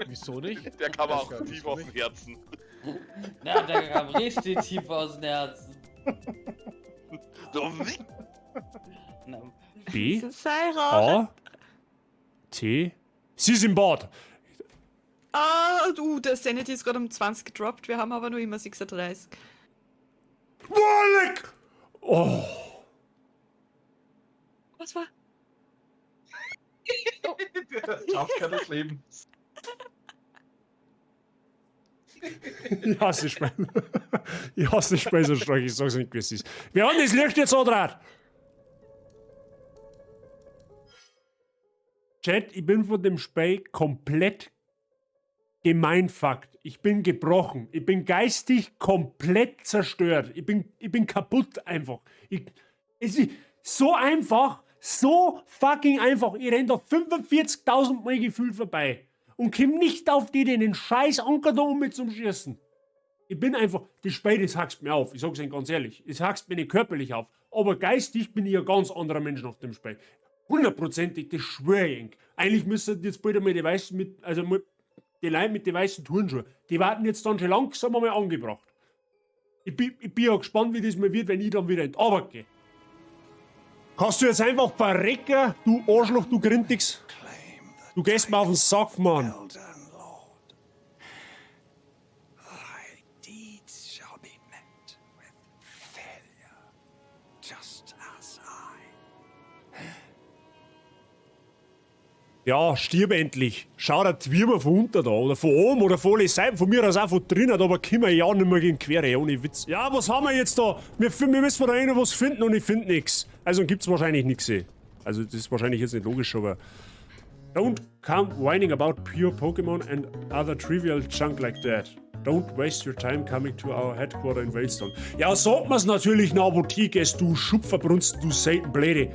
Wieso nicht? Der kam auch tief aus dem Herzen. Na, der kam richtig tief aus dem Herzen. So, B, A, T. Sie ist im Bad. Ah, du, der Sanity ist gerade um 20 gedroppt, wir haben aber nur immer 36. Wolleck! Oh. Was war? Der Jumpscare des Lebens. Ich hasse Spiel. Ich hasse Spiel so stark, ich sag's nicht, wie es ist. Wir haben das Licht jetzt andraht. Chat, ich bin von dem Spiel komplett gemeinfuckt. Ich bin gebrochen. Ich bin geistig komplett zerstört. Ich bin kaputt einfach. Es ist so einfach, so fucking einfach. Ich renn da 45.000 Mal gefühlt vorbei und komm nicht auf die, den scheiß Anker da um mit zum Schießen. Ich bin einfach, das Spiel, das hackst mir auf. Ich sag's Ihnen ganz ehrlich. Es hackst mir nicht körperlich auf. Aber geistig bin ich ein ganz anderer Mensch nach dem Spiel. Hundertprozentig, das schwör ich Ihnen. Eigentlich müssten jetzt bald einmal die weißen mit, also die Leute mit den weißen Turnschuhen, die warten jetzt dann schon langsam einmal angebracht. Ich bin ja gespannt, wie das mal wird, wenn ich dann wieder in die Arbeit gehe. Kannst du jetzt einfach verrecken, du Arschloch, du Grindix? Du gehst mir auf den Sack, Mann. Ja, stirb endlich. Schau dir die Würmer von unten da oder von oben oder von allen Seiten, von mir aus auch von drinnen, aber können wir ja nicht mehr gegen Quere, ohne Witz. Ja, was haben wir jetzt da? Wir müssen da noch was finden und ich finde nichts. Also gibt's wahrscheinlich nichts. Also das ist wahrscheinlich jetzt nicht logisch, aber... Don't come whining about pure Pokémon and other trivial junk like that. Don't waste your time coming to our headquarter in Veilstone. Ja, sagt man's natürlich nach Apotheke, du Schupferbrunsten, du Seitenbläde.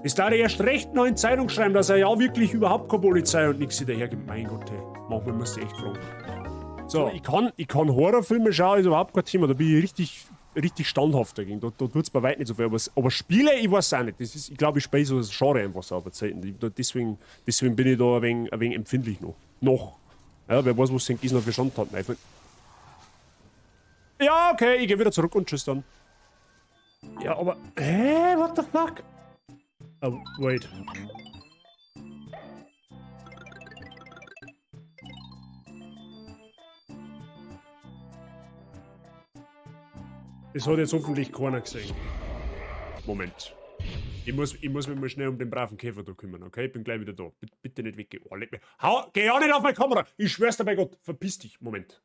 Es darf erst recht noch in Zeitung schreiben, dass er ja wirklich überhaupt keine Polizei und nichts dahergibt. Mein Gott, ey. Manchmal musst du echt fragen. So, ich kann Horrorfilme schauen, ist überhaupt kein Thema. Da bin ich richtig, richtig standhaft dagegen. Da tut's bei weitem nicht so viel. Aber Spiele, ich weiß auch nicht. Das ist, ich glaube, ich spiele so das Genre einfach so auf der Zeiten. Deswegen bin ich da ein wenig empfindlich noch. Noch. Ja, wer weiß, was denn noch für Schandtaten einfallen. Ja, okay, ich gehe wieder zurück und tschüss dann. Ja, aber. Hä? What the fuck? Oh, wait. Das hat jetzt hoffentlich keiner gesehen. Moment. Ich muss mich mal schnell um den braven Käfer da kümmern, okay? Ich bin gleich wieder da. Bitte nicht weggehen. Oh, leck mich. Hau, geh auch nicht auf meine Kamera! Ich schwör's dir bei Gott. Verpiss dich. Moment.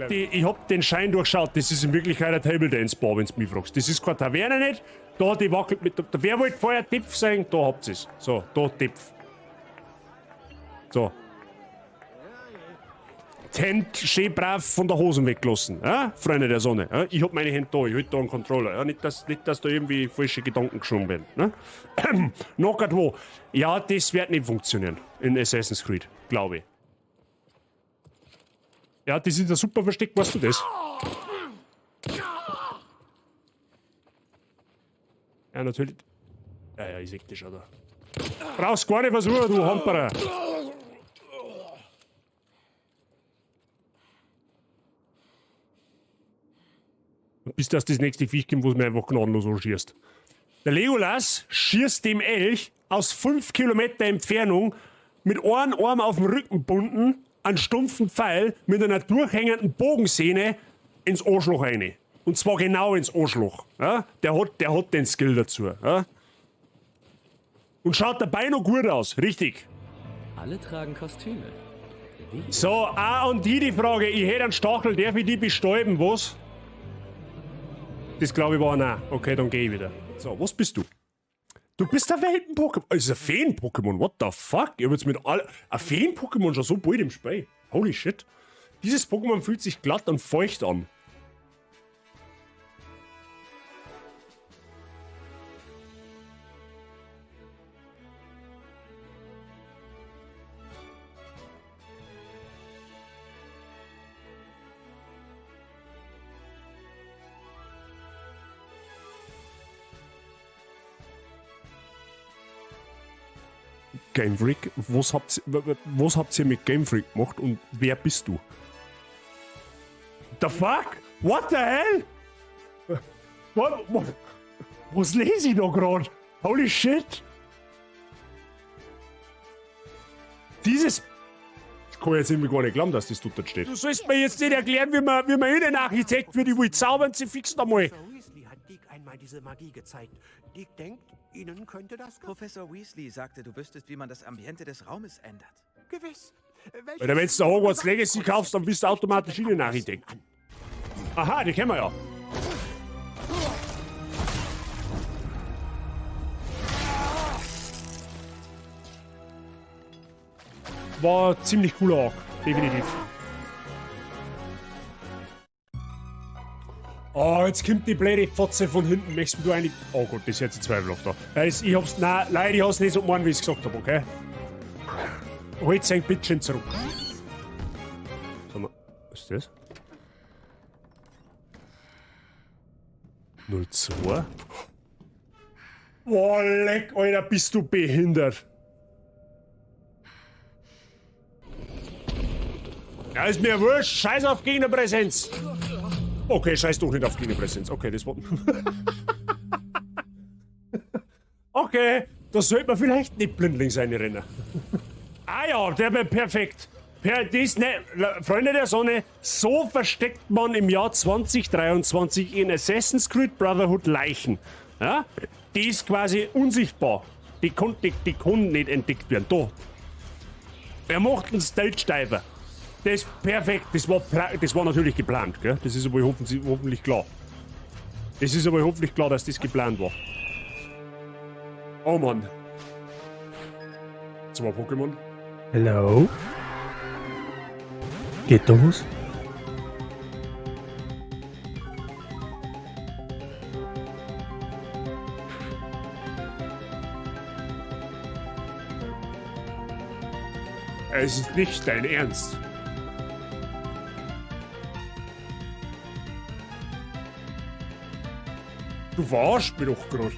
Ich hab den Schein durchschaut. Das ist in Wirklichkeit ein Table Dance Bar, wenn du mich fragst. Das ist keine Taverne nicht. Da, die wackelt mit. Wer wollte vorher Tipf sein? Da habt ihr's. So, da Tipf. So. Die Hände schön brav von der Hosen weggelassen, ja? Freunde der Sonne. Ja? Ich hab meine Hände da, ich halt da einen Controller. Ja? Nicht, dass da irgendwie falsche Gedanken geschoben werden. Ne? Noch grad wo. Ja, das wird nicht funktionieren in Assassin's Creed, glaube ich. Ja, das ist ein super Versteck, weißt du das? Ja, natürlich. Ja, ja, ich seh das schon da. Brauchst gar nicht versuchen, du Hamperer. Bis das nächste Viech kommt, wo es mir einfach gnadenlos anschießt. Der Legolas schießt dem Elch aus 5 Kilometer Entfernung mit einem Arm auf dem Rücken bunden, einen stumpfen Pfeil mit einer durchhängenden Bogensehne ins Arschloch rein. Und zwar genau ins Arschloch. Ja? Der hat den Skill dazu. Ja? Und schaut dabei noch gut aus, richtig. Alle tragen Kostüme. Wie? So, auch an die Frage, ich hätte einen Stachel, darf ich die bestäuben, was? Das glaube ich war nein. Okay, dann gehe ich wieder. So, was bist du? Du bist ein Welten-Pokémon. Das ist ein Feen-Pokémon. What the fuck? Ich hab jetzt mit all. Ein Feen-Pokémon schon so bald im Spiel. Holy shit. Dieses Pokémon fühlt sich glatt und feucht an. Game Freak? Was habt ihr mit Game Freak gemacht und wer bist du? The fuck? What the hell? Was lese ich da gerade? Holy shit! Dieses... Das kann ich jetzt irgendwie gar nicht glauben, dass das dort steht. Du sollst mir jetzt nicht erklären, wie man Innenarchitekt wird. Ich will zaubern, sie fixen da mal. Professor Weasley hat Deke einmal diese Magie gezeigt. Deke denkt, Ihnen könnte das gefallen. Professor Weasley sagte, du wüsstest, wie man das Ambiente des Raumes ändert. Gewiss. Alter, wenn du Hogwarts Legacy kaufst, dann bist du automatisch Innenarchitekt. Aha, die kennen wir ja. War ziemlich cooler Arc, definitiv. Oh, jetzt kommt die blöde Fotze von hinten. Möchtest du eigentlich... Oh Gott, das ist jetzt zweifelhaft da. Also, ich hab's... Nein, leider, ich hab's nicht so gemeint, wie ich's gesagt hab, okay? Holt sein Bitchen zurück. Sag mal, was ist das? 02? Boah, leck, Alter, bist du behindert. Ja, ist mir wurscht. Scheiß auf Gegnerpräsenz. Okay, scheiß doch nicht auf Gegnerpräsenz. Okay, das war... Okay, da sollte man vielleicht nicht blindlings reinrennen. Ah ja, der war perfekt. Das, ne, Freunde der Sonne, so versteckt man im Jahr 2023 in Assassin's Creed Brotherhood Leichen. Ja? Die ist quasi unsichtbar. Die kann nicht entdeckt werden. Da. Er macht einen Stage-Diver. Das ist perfekt. Das war natürlich geplant, gell? Das ist aber hoffentlich klar. Das ist aber hoffentlich klar, dass das geplant war. Oh Mann. 2 Pokémon. Hello? Geht da was? Es ist nicht dein Ernst. Du verarschst mich doch gerade.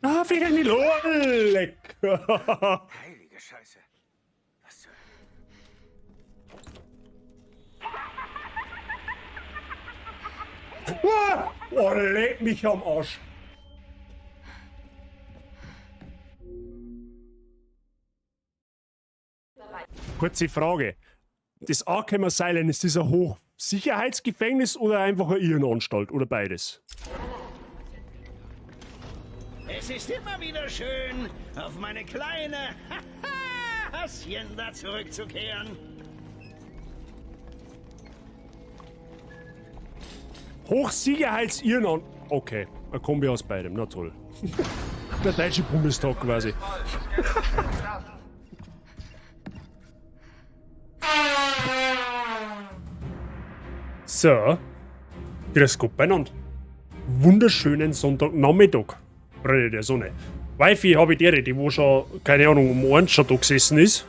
Ah, wieder nicht. Oh, leck. Heilige Scheiße. Was zur... Oh, leck mich am Arsch. Kurze Frage. Das Arkham Asylum, ist das ein Hochsicherheitsgefängnis oder einfach eine Irrenanstalt oder beides? Es ist immer wieder schön, auf meine kleine Hacienda zurückzukehren. Hochsicherheitsirrenanstalt. Okay, eine Kombi aus beidem, na toll. Der deutsche Bundestag quasi. So, grüß Gott beieinander. Wunderschönen Sonntagnachmittag, Freunde der Sonne. Wifi habe ich die, die wo schon, keine Ahnung, um 1 schon da gesessen ist.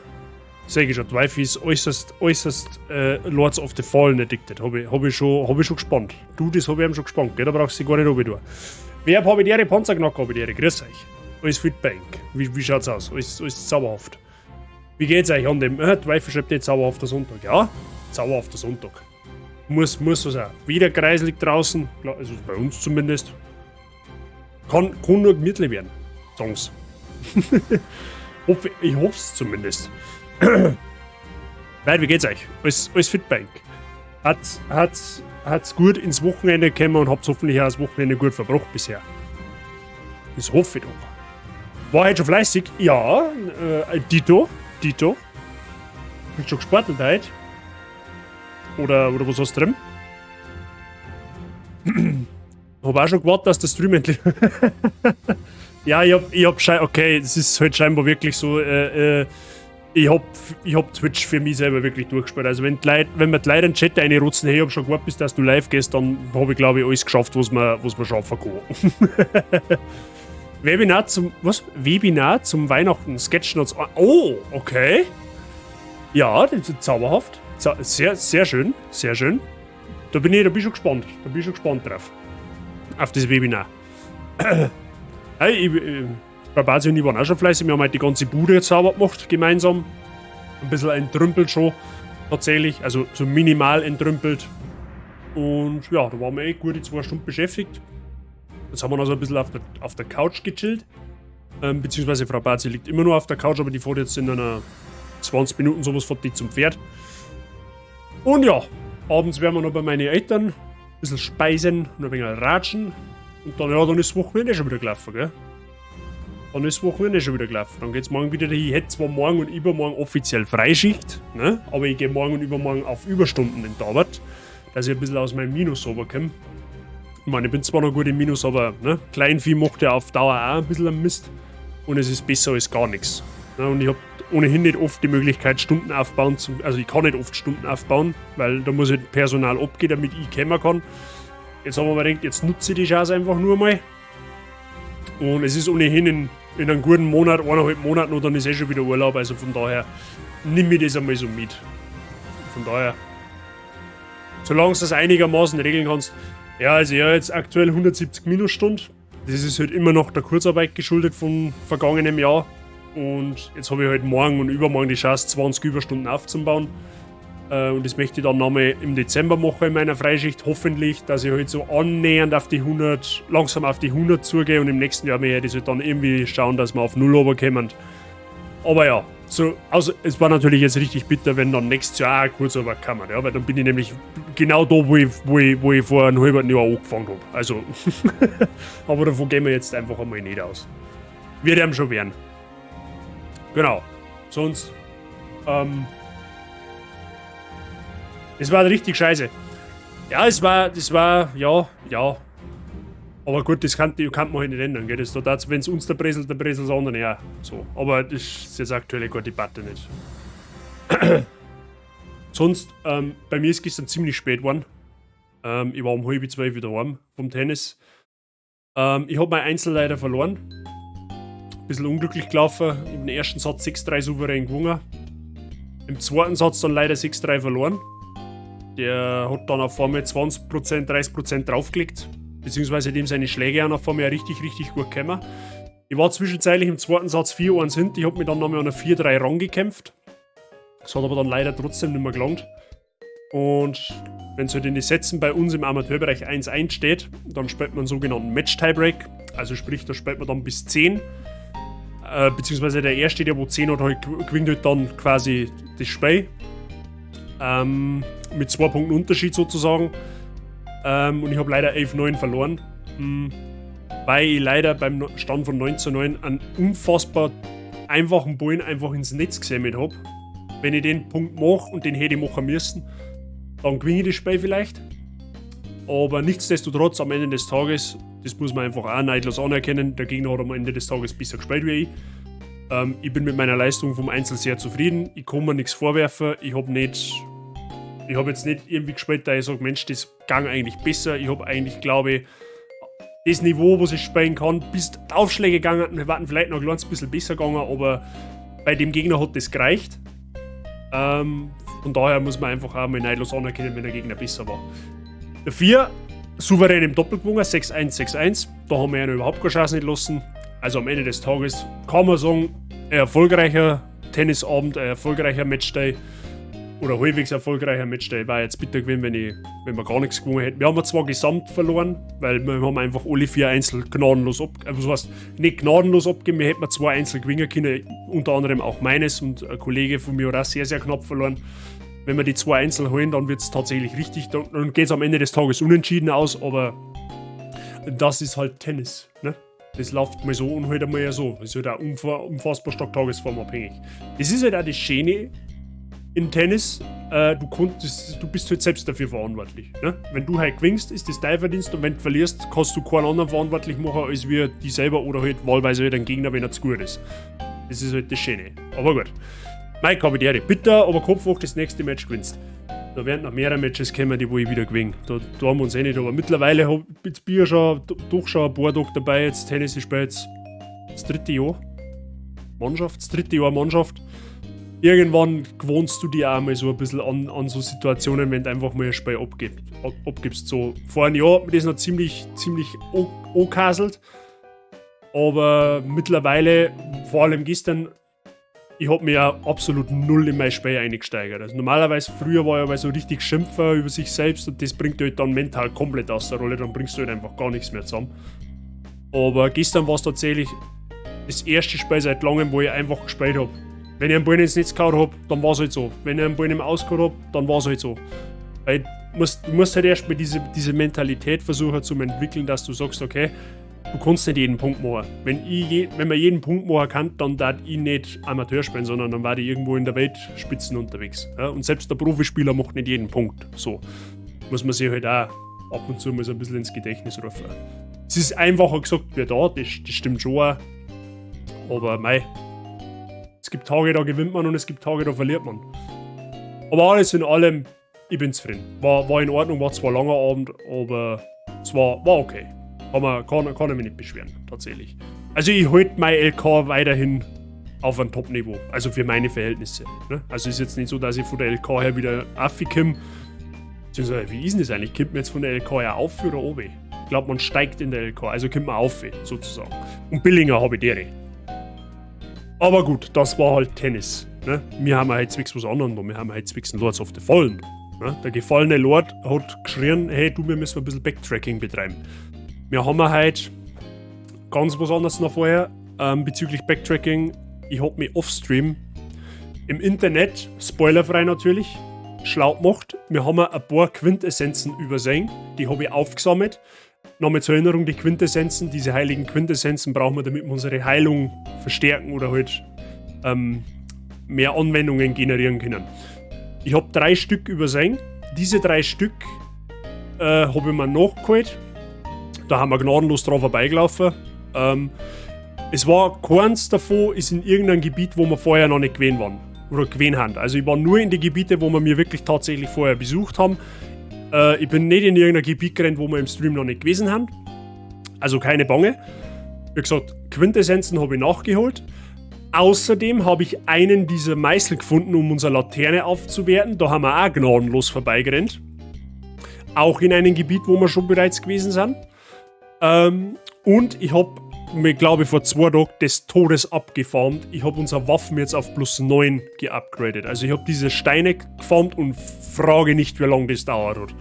Sag ich schon, die Wifi ist äußerst, äußerst Lords of the Fallen addicted. Hab ich schon gespannt. Du, das hab ich ihm schon gespannt, gell? Da brauchst du dich gar nicht runter tun. Wer habe ich die Panzerknacker, habe ich die, grüß euch. Alles fit Bank. Wie schaut's aus? Alles zauberhaft. Wie geht's euch an dem? Die Wifi schreibt jetzt zauberhafter Sonntag. Ja, zauberhafter Sonntag. Muss so sein. Wieder kreiselig draußen, also bei uns zumindest. Kann nur gemütlich werden. Songs. Ich hoff's zumindest. Leute, wie geht's euch? Alles fit Bank. Hat's gut ins Wochenende gekommen und habt's hoffentlich auch das Wochenende gut verbracht bisher. Das hoffe ich doch. War heute schon fleißig? Ja, Dito. Dito. Bist schon gesportelt heute? Oder was hast du drin? Hab auch schon gewartet, dass der Stream endlich. Ja, ich hab okay, es ist halt scheinbar wirklich so, ich hab Twitch für mich selber wirklich durchgespielt. Also wenn mir die Leute in den Chat reinrutzen, hey, ich hab schon gewartet, bis dass du live gehst, dann hab ich, glaube ich, alles geschafft, was man schaffen kann. Webinar zum. Was? Webinar zum Weihnachten Sketchnotes. Oh, okay. Ja, das ist zauberhaft. Sehr, sehr schön. Sehr schön. Da bin ich schon gespannt. Da bin ich schon gespannt drauf. Auf das Webinar. Hey, Frau Bazi und ich waren auch schon fleißig. Wir haben halt die ganze Bude jetzt sauber gemacht, gemeinsam. Ein bisschen entrümpelt schon, tatsächlich. Also so minimal entrümpelt. Und ja, da waren wir eh gute 2 Stunden beschäftigt. Jetzt haben wir noch so ein bisschen auf der Couch gechillt. Beziehungsweise Frau Bazi liegt immer nur auf der Couch, aber die fährt jetzt in einer 20 Minuten sowas fährt die zum Pferd. Und ja, abends werden wir noch bei meinen Eltern ein bisschen speisen und ein wenig ratschen. Und dann, ja, dann ist das Wochenende schon wieder gelaufen, gell? Dann ist das Wochenende schon wieder gelaufen. Dann geht's morgen wieder dahin. Ich hätte zwar morgen und übermorgen offiziell Freischicht, ne? Aber ich gehe morgen und übermorgen auf Überstunden in die Arbeit, dass ich ein bisschen aus meinem Minus runterkomme. Ich meine, ich bin zwar noch gut im Minus, aber, ne, Kleinvieh macht ja auf Dauer auch ein bisschen einen Mist. Und es ist besser als gar nichts. Ne, und ich habe ohnehin nicht oft die Möglichkeit, Stunden aufbauen zu. Also ich kann nicht oft Stunden aufbauen, weil da muss halt Personal abgehen, damit ich kommen kann. Jetzt haben wir mal gedacht, jetzt nutze ich die Chance einfach nur mal. Und es ist ohnehin in einem guten Monat, 1,5 Monaten und dann ist eh schon wieder Urlaub. Also von daher nimm ich das einmal so mit. Von daher, solange du das einigermaßen regeln kannst. Ja, also ich habe jetzt aktuell 170 Minusstunden. Das ist halt immer noch der Kurzarbeit geschuldet von vergangenem Jahr. Und jetzt habe ich halt morgen und übermorgen die Chance, 20 Überstunden aufzubauen. Und das möchte ich dann nochmal im Dezember machen in meiner Freischicht. Hoffentlich, dass ich halt so annähernd auf die 100, langsam auf die 100 zugehe und im nächsten Jahr möchte ich das halt dann irgendwie schauen, dass wir auf Null runterkommen. Aber ja, so, also es war natürlich jetzt richtig bitter, wenn dann nächstes Jahr auch Kurzarbeit kam, ja, weil dann bin ich nämlich genau da, wo ich vor einem halben Jahr angefangen habe. Also, aber davon gehen wir jetzt einfach einmal nicht aus. Wird ihm schon werden. Genau. Sonst, es war richtig scheiße. Ja, das war, ja. Aber gut, das kann man halt nicht ändern, gell? Das da, wenn es uns der Bresel, der Bresel das anderen ja. So. Aber das ist jetzt aktuell keine Debatte nicht. Sonst, bei mir ist gestern ziemlich spät geworden. Ich war um 11:30 wieder heim vom Tennis. Ich habe mein Einzel leider verloren. Bisschen unglücklich gelaufen. Im ersten Satz 6-3 souverän gewonnen. Im zweiten Satz dann leider 6-3 verloren. Der hat dann auf einmal 20%, 30% draufgelegt. Beziehungsweise dem seine Schläge auch auf einmal richtig, richtig gut gekommen. Ich war zwischenzeitlich im zweiten Satz 4-1 hinten. Ich habe mich dann nochmal an eine 4-3 rangekämpft. Das hat aber dann leider trotzdem nicht mehr gelangt. Und wenn es halt in den Sätzen bei uns im Amateurbereich 1-1 steht, dann spielt man einen sogenannten Match-Tiebreak. Also sprich, da spielt man dann bis 10. Beziehungsweise der erste, der wo 10 hat, halt, gewinnt halt dann quasi das Spiel. Mit 2 Punkten Unterschied sozusagen. Und ich habe leider 11-9 verloren. Weil ich leider beim Stand von 9:9 einen unfassbar einfachen Ball einfach ins Netz gesemmelt habe. Wenn ich den Punkt mache, und den hätte ich machen müssen, dann gewinne ich das Spiel vielleicht. Aber nichtsdestotrotz, am Ende des Tages, das muss man einfach auch neidlos anerkennen, der Gegner hat am Ende des Tages besser gespielt wie ich. Ich bin mit meiner Leistung vom Einzel sehr zufrieden. Ich kann mir nichts vorwerfen. Ich habe jetzt nicht irgendwie gespielt, da ich sage, Mensch, das gang eigentlich besser. Ich habe eigentlich, glaube ich, das Niveau, was ich spielen kann, bis die Aufschläge gegangen, wir waren vielleicht noch ein kleines bisschen besser gegangen, aber bei dem Gegner hat das gereicht. Von daher muss man einfach auch mal neidlos anerkennen, wenn der Gegner besser war. Dafür souverän im Doppel gewonnen, 6-1, 6-1. Da haben wir ja überhaupt keine Chance nicht lassen. Also am Ende des Tages kann man sagen, ein erfolgreicher Tennisabend, ein erfolgreicher Matchday oder halbwegs erfolgreicher Matchday. War jetzt bitter gewesen, wenn wir gar nichts gewonnen hätten. Wir haben zwar gesamt verloren, weil wir haben einfach alle vier Einzel gnadenlos ab, was heißt, nicht gnadenlos abgegeben, wir hätten zwei Einzel gewinnen können, unter anderem auch meines, und ein Kollege von mir hat auch sehr, sehr knapp verloren. Wenn wir die zwei Einzel holen, dann wird es tatsächlich richtig, dann geht es am Ende des Tages unentschieden aus, aber das ist halt Tennis, ne? Das läuft mal so und halt einmal ja so. Das ist halt auch unfassbar stark tagesformabhängig. Das ist halt auch das Schöne in Tennis, du bist halt selbst dafür verantwortlich. Ne? Wenn du halt gewinnst, ist das dein Verdienst, und wenn du verlierst, kannst du keinen anderen verantwortlich machen als wir die selber oder halt wahlweise halt einen Gegner, wenn er zu gut ist. Das ist halt das Schöne. Aber gut. Mei, Kapitäre, bitter, aber Kopf hoch, das nächste Match gewinnst. Da werden noch mehrere Matches kommen, die wo ich wieder gewinne. Da haben wir uns eh nicht, aber mittlerweile hab, jetzt bin ich ja schon, doch schon ein paar Tage dabei. Jetzt Tennis, ich spiele jetzt das dritte Jahr Mannschaft, das dritte Jahr Mannschaft. Irgendwann gewohnst du dir auch mal so ein bisschen an so Situationen, wenn du einfach mal ein Spiel abgibst. So, vor einem Jahr hat mir das noch ziemlich, ziemlich angekasselt. Aber mittlerweile, vor allem gestern, ich hab mir ja absolut null in mein Spiel eingesteigert. Also normalerweise, früher war ich aber so richtig Schimpfer über sich selbst und das bringt dich halt dann mental komplett aus der Rolle, dann bringst du halt einfach gar nichts mehr zusammen. Aber gestern war es tatsächlich das erste Spiel seit langem, wo ich einfach gespielt hab. Wenn ich einen Ball ins Netz gehauen hab, dann war's halt so. Wenn ich einen Ball im Aus gehauen hab, dann war's halt so. Weil du musst halt erstmal diese Mentalität versuchen zu entwickeln, dass du sagst, okay, du kannst nicht jeden Punkt machen. Wenn man jeden Punkt machen kann, dann darf ich nicht Amateur spielen, sondern dann war ich irgendwo in der Weltspitzen unterwegs. Ja? Und selbst der Profispieler macht nicht jeden Punkt. So muss man sich halt auch ab und zu mal so ein bisschen ins Gedächtnis rufen. Es ist einfacher gesagt wie da, das stimmt schon auch. Aber mei, es gibt Tage, da gewinnt man, und es gibt Tage, da verliert man. Aber alles in allem, ich bin zufrieden. War in Ordnung, war zwar ein langer Abend, aber es war okay. Kann ich mich nicht beschweren, tatsächlich. Also ich halte mein LK weiterhin auf einem Top-Niveau, also für meine Verhältnisse. Ne? Also ist jetzt nicht so, dass ich von der LK her wieder aufkomme. Beziehungsweise, wie ist denn das eigentlich? Kommt man jetzt von der LK her auf oder oben? Ich glaube, man steigt in der LK, also kommt man auf, sozusagen. Und Billinger habe ich dere. Aber gut, das war halt Tennis. Ne? Wir haben halt zwicks was anderes da. Wir haben halt zwicks Lords of the Fallen. Ne? Der gefallene Lord hat geschrien, hey du, wir müssen ein bisschen Backtracking betreiben. Wir haben halt ganz was anderes noch vorher bezüglich Backtracking. Ich hab mich offstream im Internet, spoilerfrei natürlich, schlau gemacht. Wir haben ein paar Quintessenzen übersehen, die habe ich aufgesammelt. Nochmal zur Erinnerung, die Quintessenzen, diese heiligen Quintessenzen brauchen wir, damit wir unsere Heilung verstärken oder halt mehr Anwendungen generieren können. Ich habe drei Stück übersehen. Diese drei Stück habe ich mir nachgeholt. Da haben wir gnadenlos drauf vorbeigelaufen. Es war keins davon, ist in irgendeinem Gebiet, wo wir vorher noch nicht gewesen waren. Oder gewesen haben. Also ich war nur in die Gebiete, wo wir mir wirklich tatsächlich vorher besucht haben. Ich bin nicht in irgendein Gebiet gerannt, wo wir im Stream noch nicht gewesen haben. Also keine Bange. Wie gesagt, Quintessenzen habe ich nachgeholt. Außerdem habe ich einen dieser Meißel gefunden, um unsere Laterne aufzuwerten. Da haben wir auch gnadenlos vorbeigerannt. Auch in einem Gebiet, wo wir schon bereits gewesen sind. Und ich habe mir, glaube ich, vor 2 Tagen des Todes abgefarmt. Ich habe unsere Waffen jetzt auf plus 9 geupgradet. Also ich habe diese Steine gefarmt und frage nicht, wie lange das dauert hat.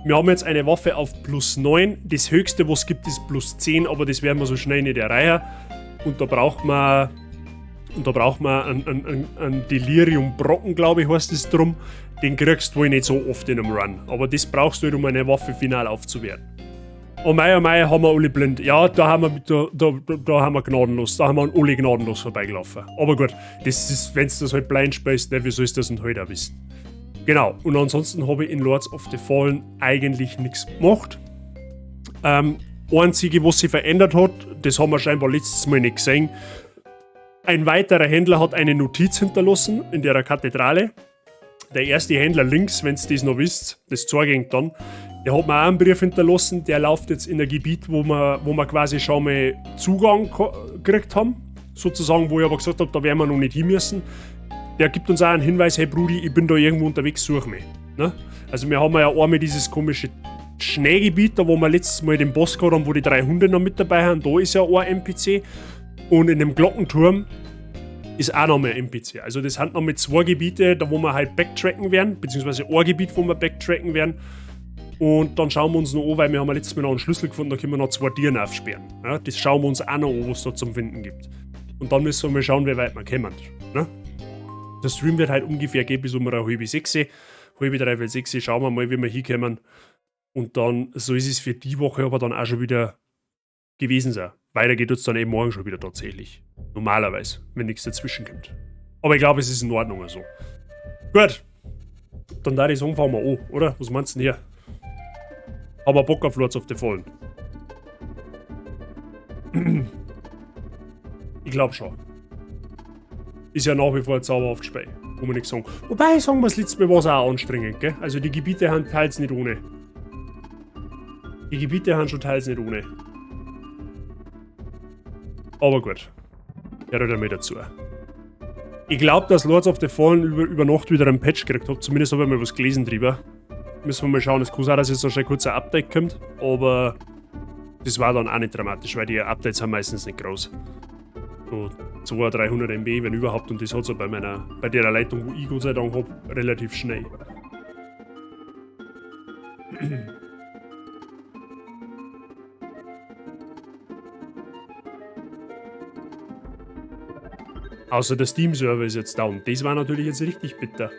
Wir haben jetzt eine Waffe auf plus 9. Das höchste, was es gibt, ist plus 10, aber das werden wir so schnell nicht erreichen. Und da braucht man einen Delirium-Brocken, glaube ich, heißt es drum. Den kriegst du wohl nicht so oft in einem Run. Aber das brauchst du halt, um eine Waffe final aufzuwerten. Oh mei, oh mei, haben wir alle blind. Ja, da haben wir gnadenlos, da haben wir alle gnadenlos vorbeigelaufen. Aber gut, das ist, wenn du das halt blind spielst, ne, wie sollst du das denn halt auch wissen? Genau, und ansonsten habe ich in Lords of the Fallen eigentlich nichts gemacht. Einzige, was sich verändert hat, das haben wir scheinbar letztes Mal nicht gesehen. Ein weiterer Händler hat eine Notiz hinterlassen in der Kathedrale. Der erste Händler links, wenn ihr das noch wisst, das zeige ich dann, der hat mir auch einen Brief hinterlassen, der läuft jetzt in ein Gebiet, wo wir quasi schon mal Zugang gekriegt haben. Sozusagen, wo ich aber gesagt habe, da werden wir noch nicht hin müssen. Der gibt uns auch einen Hinweis, hey Brudi, ich bin da irgendwo unterwegs, such mich. Ne? Also wir haben ja einmal dieses komische Schneegebiet, da wo wir letztes Mal den Boss gehabt haben, wo die drei Hunde noch mit dabei haben, da ist ja ein NPC. Und in dem Glockenturm ist auch noch mal ein NPC. Also das sind noch mit zwei Gebiete, da wo wir halt backtracken werden, beziehungsweise ein Gebiet, wo wir backtracken werden. Und dann schauen wir uns noch an, weil wir haben ja letztes Mal noch einen Schlüssel gefunden, da können wir noch zwei Türen aufsperren. Ja, das schauen wir uns auch noch an, was es da zum Finden gibt. Und dann müssen wir mal schauen, wie weit wir kommen. Ne? Der Stream wird halt ungefähr gehen bis um eine halbe sechs, halbe dreiviertel sechs, schauen wir mal, wie wir hinkommen. Und dann, so ist es für die Woche aber dann auch schon wieder gewesen sein. Weiter geht es dann eben morgen schon wieder tatsächlich. Normalerweise, wenn nichts dazwischen kommt. Aber ich glaube, es ist in Ordnung so. Gut. Dann da ich sagen, fangen wir an, oder? Was meinst du denn hier? Aber Bock auf Lords of the Fallen. Ich glaube schon. Ist ja nach wie vor ein zauberhaft Spiel. Kann man nicht sagen. Wobei, sagen wir, das letzte Mal war es auch anstrengend, gell? Also die Gebiete haben teils nicht ohne. Die Gebiete haben schon teils nicht ohne. Aber gut. Gehört halt mit dazu. Ich glaube, dass Lords of the Fallen über Nacht wieder einen Patch gekriegt hat. Zumindest habe ich mal was gelesen drüber. Müssen wir mal schauen. Es kann sein, dass jetzt noch schnell kurz ein Update kommt, aber das war dann auch nicht dramatisch, weil die Updates sind meistens nicht groß. So 200, 300 MB, wenn überhaupt, und das hat so bei der Leitung, wo ich Gott sei Dank hab, relativ schnell. Außer der Steam-Server ist jetzt down. Das war natürlich jetzt richtig bitter.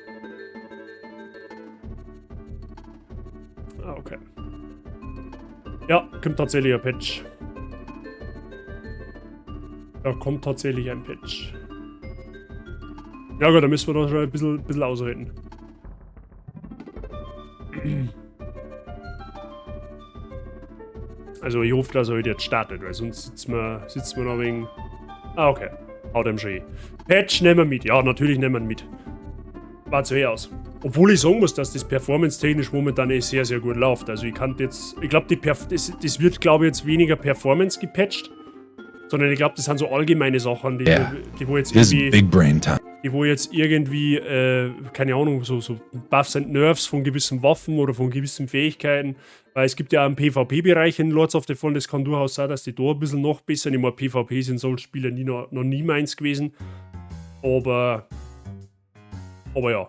Ah, okay. Ja, kommt tatsächlich ein Patch. Da kommt tatsächlich ein Patch. Ja gut, da müssen wir doch schon ein bisschen ausreden. Also ich hoffe, dass er heute jetzt startet, weil sonst sitzen wir noch wegen... Ah, okay. Haut ihm schon eh. Patch nehmen wir mit. Ja, natürlich nehmen wir ihn mit. War zu eh aus. Obwohl ich sagen muss, dass das performance-technisch momentan eh sehr, sehr gut läuft. Also ich kann jetzt... Ich glaub, das wird, glaub ich, jetzt weniger Performance gepatcht, sondern ich glaub, das sind so allgemeine Sachen, die, die wo jetzt This is irgendwie big brain time. Die wo jetzt irgendwie, keine Ahnung, so Buffs and Nerfs von gewissen Waffen oder von gewissen Fähigkeiten. Weil es gibt ja auch einen P V P-Bereich in Lords of the Fallen, das kann durchaus sein, dass die da ein bisschen noch besser sind. Ich meine, PvP sind solche Spiele noch nie meins gewesen. Aber ja,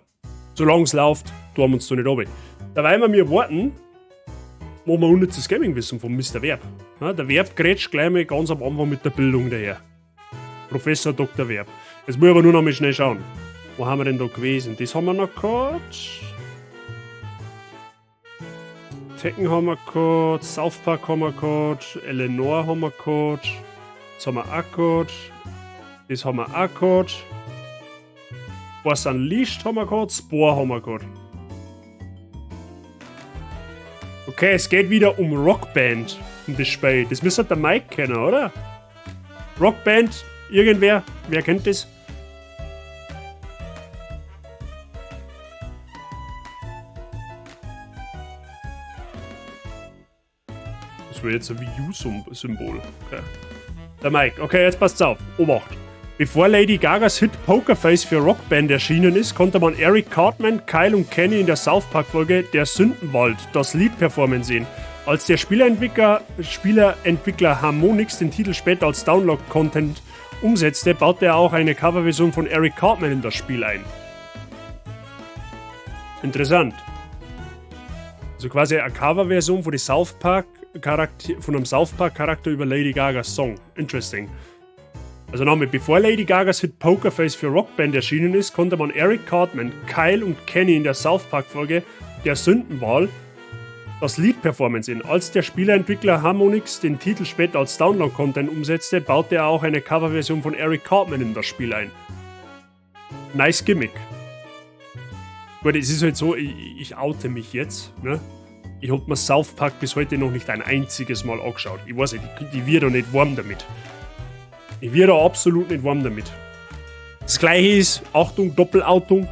solange es läuft, tun wir uns da nicht runter. Dabei wir mir warten, machen wir unnützes Gaming-Wissen von Mister Verb. Ja, der Verb grätscht gleich mal ganz am Anfang mit der Bildung daher. Professor Doktor Verb. Jetzt muss ich aber nur noch mal schnell schauen. Wo haben wir denn da gewesen? Das haben wir noch gehabt. Tekken haben wir gehabt, South Park haben wir gehabt, Eleanor haben wir gehabt, das haben wir auch gehabt, das haben wir auch gehabt, Force Unleashed haben wir gehabt, Spore haben wir gehabt. Okay, es geht wieder um Rockband, um das Spiel. Das müsste der Mike kennen, oder? Rockband, irgendwer? Wer kennt das? Das wäre jetzt ein Wii U-Symbol. Okay. Der Mike. Okay, jetzt passt's auf. Obacht. Bevor Lady Gagas Hit Pokerface für Rockband erschienen ist, konnte man Eric Cartman, Kyle und Kenny in der South Park-Folge Der Sündenwald, das Lied performen sehen. Als der Spielerentwickler Harmonix den Titel später als Download-Content umsetzte, baute er auch eine Coverversion von Eric Cartman in das Spiel ein. Interessant. Also quasi eine Coverversion von, die South Park Charakter, von einem South Park Charakter über Lady Gagas Song. Interesting. Also nochmal, bevor Lady Gagas Hit Pokerface für Rockband erschienen ist, konnte man Eric Cartman, Kyle und Kenny in der South Park Folge Der Sündenwahl das Lied performen sehen. Als der Spielerentwickler Harmonix den Titel später als Download-Content umsetzte, baute er auch eine Coverversion von Eric Cartman in das Spiel ein. Nice Gimmick. Gut, es ist halt so, ich oute mich jetzt, ne? Ich hab mir South Park bis heute noch nicht ein einziges Mal angeschaut. Ich weiß nicht, ich werde da nicht warm damit. Ich werde da absolut nicht warm damit. Das gleiche ist, Achtung, Doppelautung,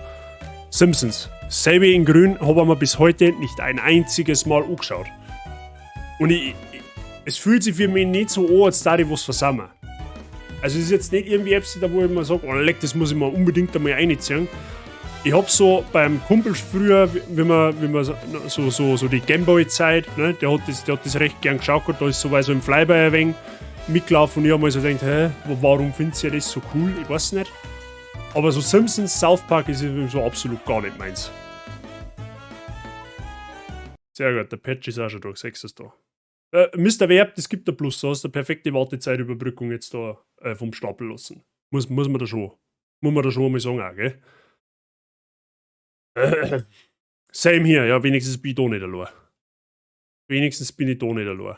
Simpsons. Selbe in grün hab ich mir bis heute nicht ein einziges Mal angeschaut. Und es fühlt sich für mich nicht so an, als da ich was versammeln. Also es ist jetzt nicht irgendwie etwas, da wo ich mir sag, oh leck, das muss ich mir unbedingt einmal reinziehen. Ich hab so beim Kumpel früher, wenn man, wenn man so, so, so die Gameboy-Zeit, ne, der hat das recht gern geschaut, da ist so, weil so im Flyby ein wenig mitgelaufen und ich hab mir so gedacht, hä, warum findest du das so cool? Ich weiß nicht. Aber so Simpsons, South Park ist so absolut gar nicht meins. Sehr gut, der Patch ist auch schon durch, 6 ist da. Mister Verb, das gibt der Plus, so hast du eine perfekte Wartezeitüberbrückung jetzt da vom Stapel lassen. Muss man da schon, muss man da schon mal sagen auch, gell? Same hier, ja, wenigstens bin ich da nicht allein. Wenigstens bin ich da nicht allein.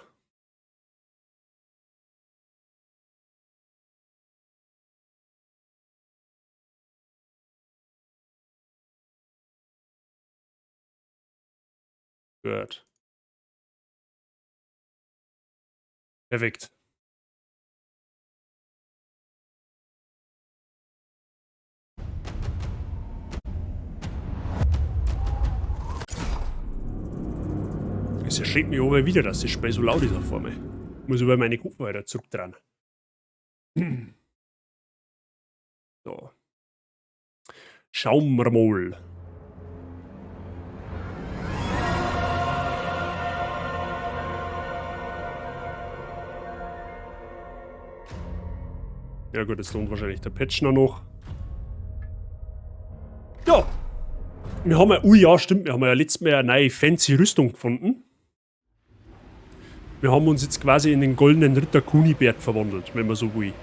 Gut. Perfekt. Es erschreckt mich aber wieder, dass das Spiel so laut ist auf einmal. Ich muss über meine Kopfhörer zurückdrehen. So. Schauen wir mal. Ja gut, es lohnt wahrscheinlich der Patch noch. Ja. Wir haben ja, oh ja, stimmt, wir haben ja letztes Mal eine neue fancy Rüstung gefunden. Wir haben uns jetzt quasi in den goldenen Ritter Kunibert verwandelt, wenn man so will.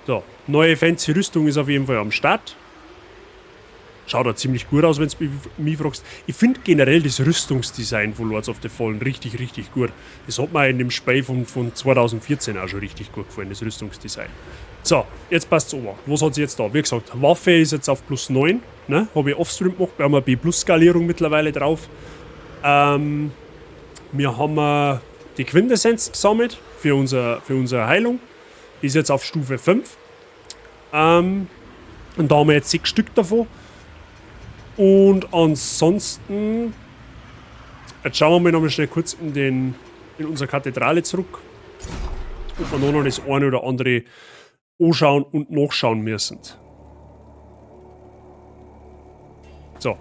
So, neue fancy Rüstung ist auf jeden Fall am Start. Schaut auch ziemlich gut aus, wenn du mich fragst. Ich finde generell das Rüstungsdesign von Lords of the Fallen richtig, richtig gut. Das hat mir in dem Spiel von 2014 auch schon richtig gut gefallen, das Rüstungsdesign. So, jetzt passt's aber. Was hat sie jetzt da? Wie gesagt, Waffe ist jetzt auf plus 9. Ne? Habe ich offstream gemacht. Wir haben eine B-Plus-Skalierung mittlerweile drauf. Wir haben die Quintessenz gesammelt für unsere Heilung. Die ist jetzt auf Stufe 5. Und da haben wir jetzt 6 Stück davon. Und ansonsten, jetzt schauen wir mal nochmal schnell kurz in unsere Kathedrale zurück. Ob wir noch das eine oder andere anschauen und nachschauen müssen. So,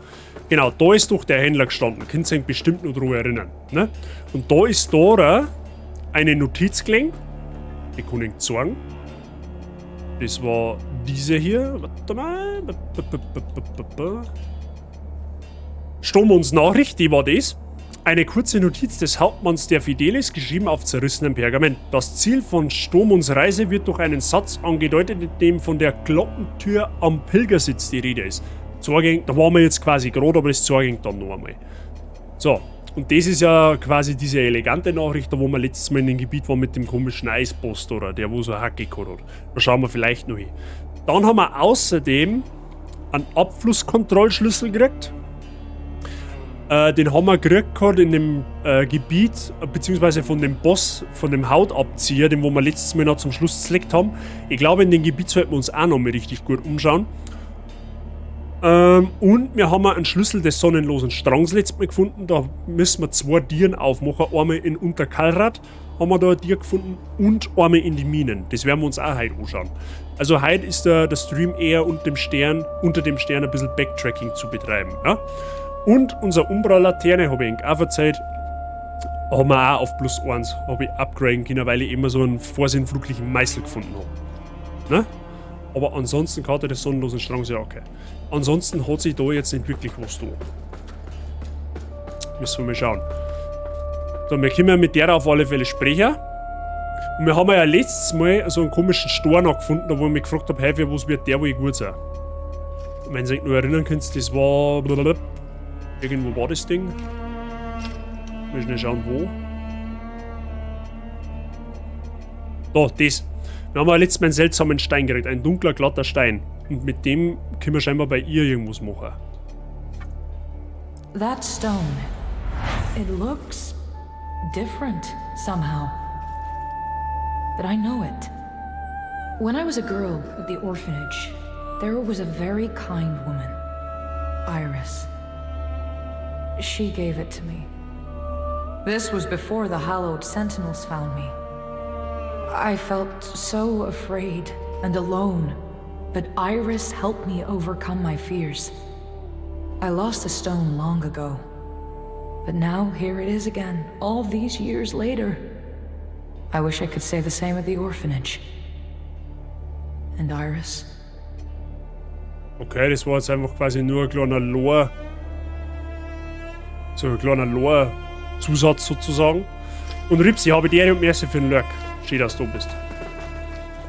genau, da ist doch der Händler gestanden. Könnt ihr euch bestimmt noch daran erinnern. Ne? Und da ist da eine Notiz gelegen. Die kann ich zeigen. Das war diese hier. Warte mal. Sturmunds Nachricht, die war das. Eine kurze Notiz des Hauptmanns der Fidelis, geschrieben auf zerrissenem Pergament. Das Ziel von Sturmunds Reise wird durch einen Satz angedeutet, in dem von der Glockentür am Pilgersitz die Rede ist. Zorging, da waren wir jetzt quasi gerade, aber das zeige ich dann noch einmal. So, und das ist ja quasi diese elegante Nachricht, da wo wir letztes Mal in dem Gebiet waren mit dem komischen Eispost, oder der wo so eine Hacke gehabt hat. Da schauen wir vielleicht noch hin. Dann haben wir außerdem einen Abflusskontrollschlüssel gekriegt. Den haben wir gekriegt gehabt in dem Gebiet, beziehungsweise von dem Boss, von dem Hautabzieher, den wo wir letztes Mal noch zum Schluss gelegt haben. Ich glaube, in dem Gebiet sollten wir uns auch noch mal richtig gut umschauen. Und wir haben einen Schlüssel des sonnenlosen Strangs letztes Mal gefunden. Da müssen wir 2 Tieren aufmachen. Einmal in Unterkallrad haben wir da ein Tier gefunden und einmal in die Minen. Das werden wir uns auch heute anschauen. Also heute ist der Stream eher unter dem Stern ein bisschen Backtracking zu betreiben. Ja? Und unsere Umbra-Laterne, habe ich auch verzeiht, haben wir auch auf plus 1, habe ich upgraden können, weil ich immer so einen vorsinnfluglichen Meißel gefunden habe. Ne? Aber ansonsten Karte des sonnenlosen Strangs, ja okay. Ansonsten hat sich da jetzt nicht wirklich was da. Müssen wir mal schauen. So, wir können mit der auf alle Fälle sprechen. Und wir haben ja letztes Mal so einen komischen Storn noch gefunden, da wo ich mich gefragt habe, hey, für was wird der wohl gut sein? Und wenn ihr euch noch erinnern könnt, das war... Irgendwo war das Ding. Mal schnell schauen, wo. Da, das. Wir haben ja letztes Mal einen seltsamen Stein gekriegt. Ein dunkler, glatter Stein. Und mit dem können wir scheinbar bei ihr irgendwas machen. That stone. It looks different somehow. But I know it. When I was a girl at the orphanage, there was a very kind woman, Iris. She gave it to me. This was before the Hallowed Sentinels found me. I felt so afraid and alone, but Iris helped me overcome my fears. I lost the stone long ago, but now here it is again, all these years later. I wish I could say the same at the orphanage. And Iris. Okay, das war jetzt einfach quasi nur ein kleiner Lore. So ein kleiner Lore-Zusatz sozusagen. Und Rips, ich habe die Ehre und merci für den Lurk. Schön, dass du da bist.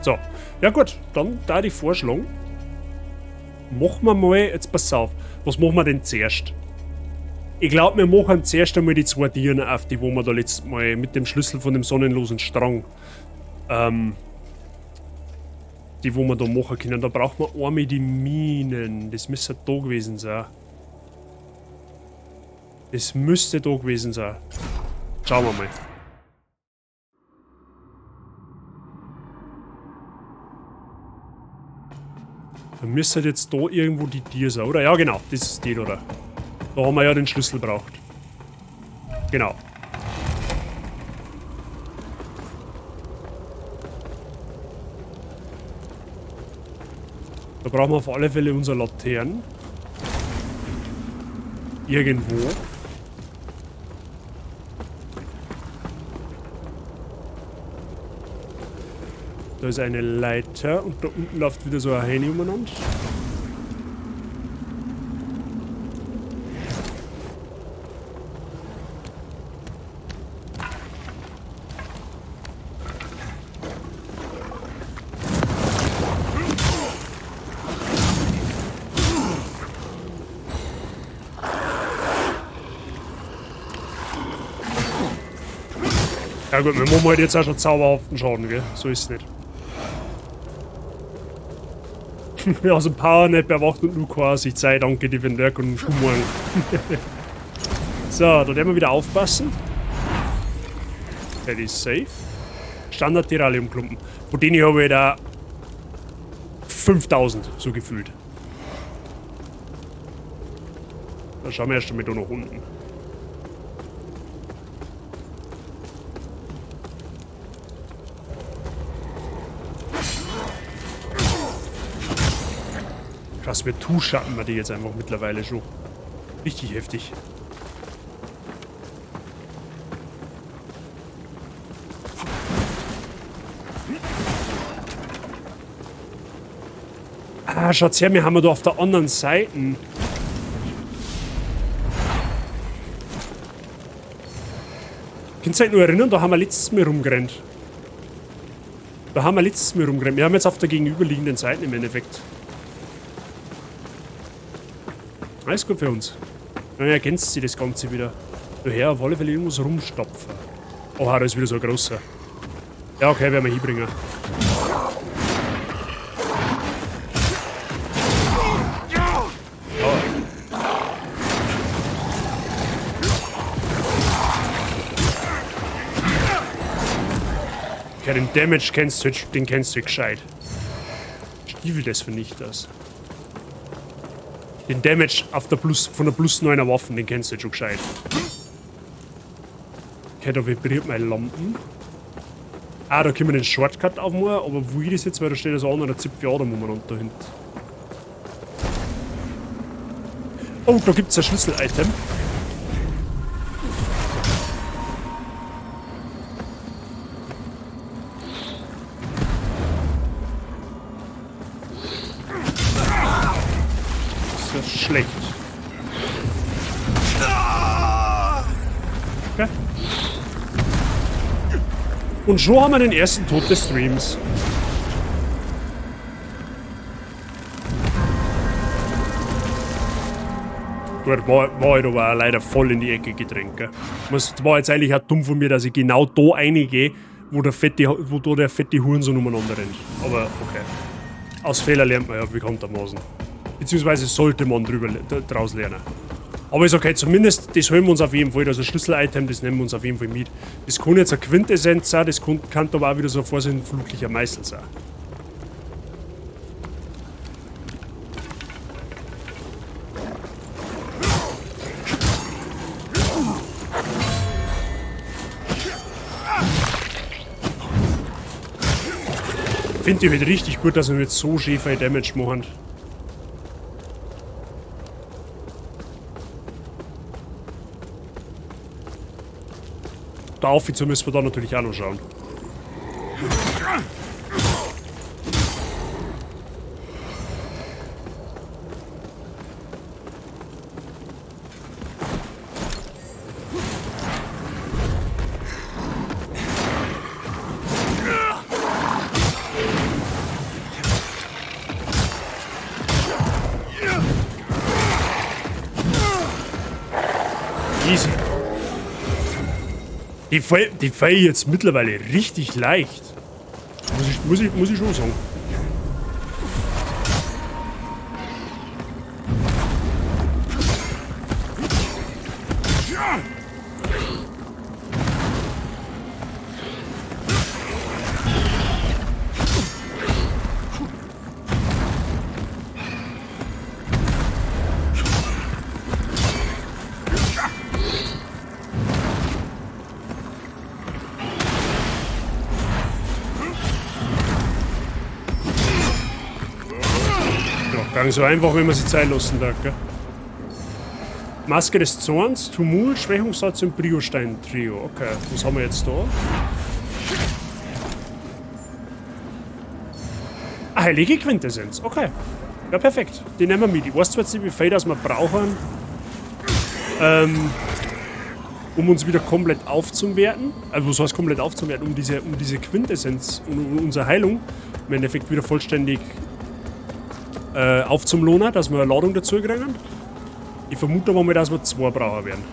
So, ja gut, dann da die Vorschlag. Machen wir mal, jetzt pass auf, was machen wir denn zuerst? Ich glaube, wir machen zuerst einmal die 2 Tiere auf, die wo wir da letztes Mal mit dem Schlüssel von dem sonnenlosen Strang, die wo wir da machen können. Da braucht man einmal die Minen. Das müsste da gewesen sein. Das müsste da gewesen sein. Schauen wir mal. Da müsste jetzt da irgendwo die Tier sein, oder? Ja, genau. Das ist die, oder? Da haben wir ja den Schlüssel braucht. Genau. Da brauchen wir auf alle Fälle unser Latern. Irgendwo. Da ist eine Leiter und da unten läuft wieder so ein Heini umeinander. Ja gut, wir machen halt jetzt auch schon zauberhaften Schaden, gell? So ist es nicht. Ja, so ein Powernap erwacht und nur quasi Zeit, danke dir für den Werk und guten Morgen. So, da werden wir wieder aufpassen. Der ist safe. Standard-Tiralium-Klumpen. Von denen habe ich da 5000, so gefühlt. Da schauen wir erst einmal da nach unten. Krass, wir two-schatten wir die jetzt einfach mittlerweile schon. Richtig heftig. Ah, schaut's her, wir haben ja da auf der anderen Seite. Könnt ihr euch nur erinnern, da haben wir letztes Mal rumgerannt. Da haben wir letztes Mal rumgerannt. Wir haben jetzt auf der gegenüberliegenden Seite im Endeffekt. Alles gut für uns. Dann ergänzt sich das Ganze wieder. Daher auf alle Fälle irgendwas rumstapfen. Oha, da ist wieder so ein großer. Ja, okay, werden wir hinbringen. Oh. Okay, den Damage kennst du, den kennst du gescheit. Stiefel des Vernichters. Den Damage auf der Plus, von der plus 9er Waffen, den kennst du jetzt schon gescheit. Okay, da vibriert meine Lampen. Ah, da können wir den Shortcut aufmachen, aber wo ich das jetzt, weil da steht das andere Zipfel umeinander da hinten. Oh, da gibt's ein Schlüssel-Item. Das ist schlecht. Okay. Und schon haben wir den ersten Tod des Streams. Gut, war halt aber auch leider voll in die Ecke gedrängt. Gell? Das war jetzt eigentlich auch dumm von mir, dass ich genau da reingehe, wo der fette, wo da der fette Hurensohn umeinander rennt. Aber okay. Aus Fehler lernt man ja bekanntermaßen. Beziehungsweise sollte man draus lernen. Aber ist okay, zumindest das holen wir uns auf jeden Fall. Also Schlüssel-Item, das nehmen wir uns auf jeden Fall mit. Das kann jetzt eine Quintessenz sein, das kann aber auch wieder so ein vorsinnfluglicher Meißel sein. Finde ich halt richtig gut, dass wir jetzt so schön viel Damage machen. Da auf zu müssen wir da natürlich auch noch schauen. Easy. Die fall jetzt mittlerweile richtig leicht. Muss ich schon sagen. Gang so einfach, wenn man sich Zeit lassen darf, gell? Maske des Zorns, Tumult, Schwächungssatz und Briostein-Trio. Okay, was haben wir jetzt da? Ah, heilige Quintessenz. Okay. Ja, perfekt. Die nehmen wir mit. Ich weiß zwar jetzt nicht, wie viel das wir brauchen, um uns wieder komplett aufzuwerten. Also, was heißt komplett aufzuwerten? Um diese Quintessenz und unsere Heilung im Endeffekt wieder vollständig aufzumlohnen, dass wir eine Ladung dazu kriegen. Ich vermute aber mal, dass wir 2 brauchen werden.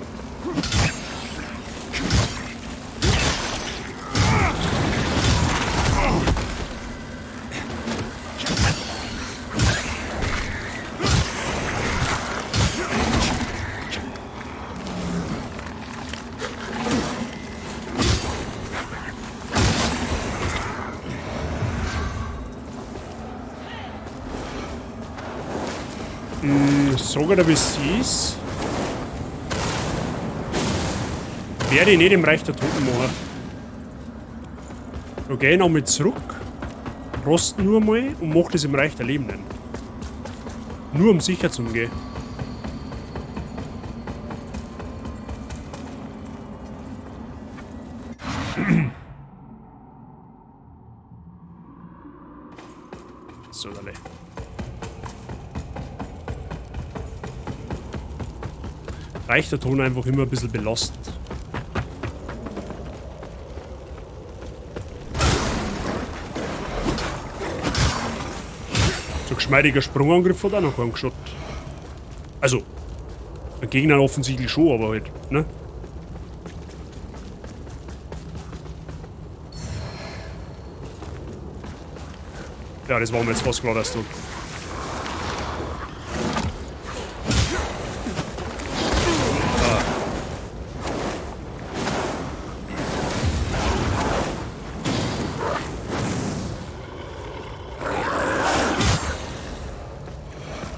Sogar da, wie es ist. Werde ich nicht im Reich der Toten machen. Okay, nochmal zurück. Rost nur mal und mach das im Reich der Lebenden. Nur um sicher zu gehen. So, alle. Reicht der Ton einfach immer ein bisschen belastend. So geschmeidiger Sprungangriff hat auch noch keinen geschaut. Also, der Gegner offensichtlich schon, aber halt, ne? Ja, das war mir jetzt fast klar, dass du.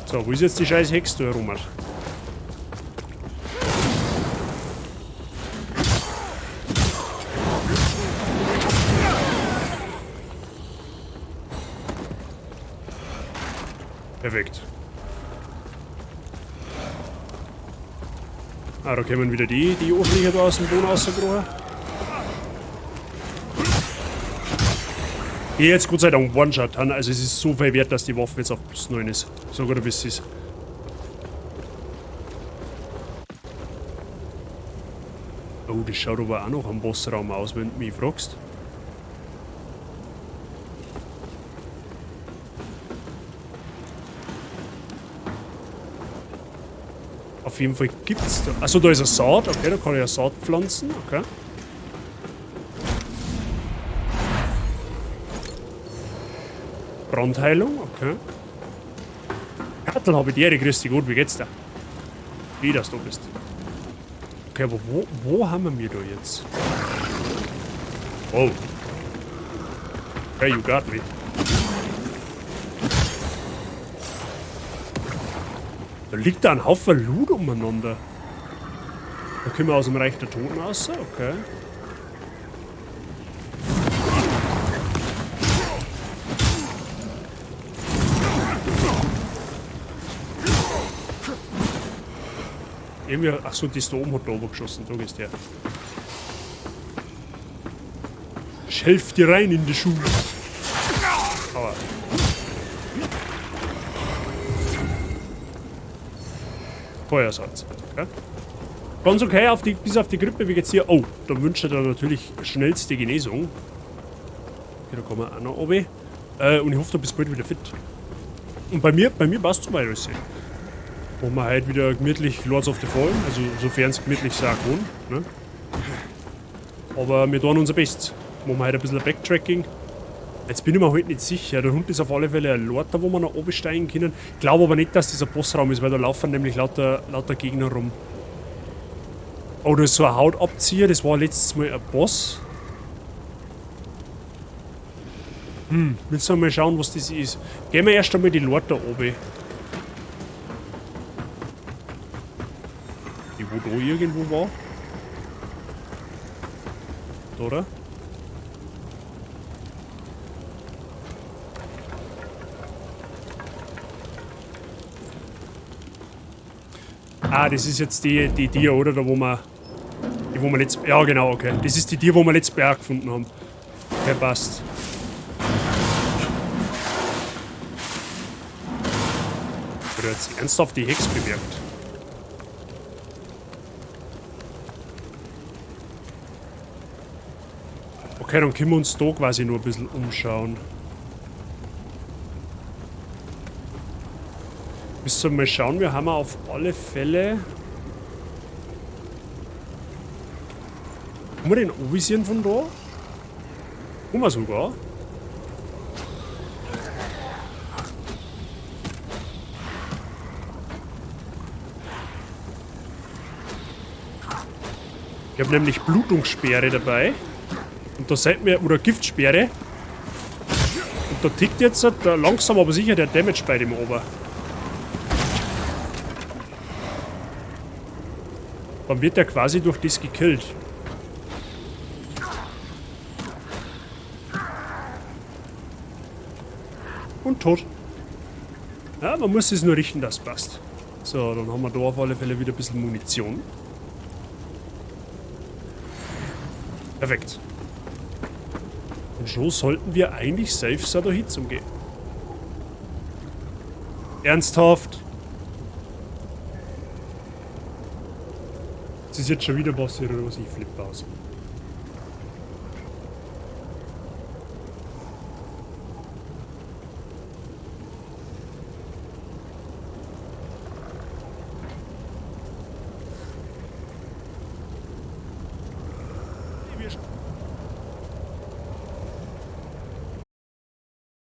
So, wo ist jetzt die scheiß Hexe da herum? Perfekt. Ah, da kommen wieder die Arschlöcher da aus dem Boden rausgekrochen. Hier jetzt Gott sei Dank One-Shot haben. Also es ist so viel wert, dass die Waffe jetzt auf plus 9 ist. So gut, wie es ist. Oh, das schaut aber auch noch am Bossraum aus, wenn du mich fragst. Auf jeden Fall gibt's da. Achso, da ist eine Saat. Okay, da kann ich eine Saat pflanzen. Okay. Brandheilung, okay. Kattel habe ich die Ehre, grüß dich gut, wie geht's dir? Wie, dass du bist. Okay, aber wo haben wir da jetzt? Oh. Okay, you got me. Da liegt da ein Haufen Loot umeinander. Da können wir aus dem Reich der Toten raus, okay. Irgendwie, achso, die ist da oben, hat da oben geschossen. Da gehst du her. Ich helf dir rein in die Schule. Aber. Feuersalz. Okay. Ganz okay, bis auf die Grippe, wie geht's hier? Oh, da wünscht er natürlich schnellste Genesung. Okay, da kommen wir auch noch runter. Und ich hoffe, du bist bald wieder fit. Und bei mir passt soweit alles. Machen wir heute wieder gemütlich Lords of the Fallen, also sofern es gemütlich sein kann. Ne? Aber wir tun unser Bestes. Machen wir heute ein bisschen Backtracking. Jetzt bin ich mir halt nicht sicher. Der Hund ist auf alle Fälle ein Lord, da wo wir noch oben steigen können. Ich glaube aber nicht, dass das ein Bossraum ist, weil da laufen nämlich lauter Gegner rum. Oh, da ist so ein Hautabzieher, das war letztes Mal ein Boss. Willst du mal schauen, was das ist? Gehen wir erst einmal die Lord da oben. Die wo da irgendwo war. Da, oder? Ah, das ist jetzt die Tier, oder? Da wo wir... Die, wo wir letzt... Ja, genau, okay. Das ist die Tier, wo wir letztes Berg gefunden haben. Okay, passt. Oder hat sie ernsthaft die Hex bemerkt? Okay, dann können wir uns da quasi nur ein bisschen umschauen. Müssen wir mal schauen, wir haben auf alle Fälle... Können wir den anvisieren von da? Können wir sogar. Ich habe nämlich Blutungssperre dabei. Und da seid mir, oder Giftsperre. Und da tickt jetzt da langsam aber sicher der Damage bei dem Ober. Dann wird er quasi durch das gekillt. Und tot. Ja, man muss es nur richten, dass es passt. So, dann haben wir da auf alle Fälle wieder ein bisschen Munition. Perfekt. Und schon sollten wir eigentlich safe sein, da hinzugehen. Ernsthaft? Das ist jetzt schon wieder passiert oder was? Ich flippe aus.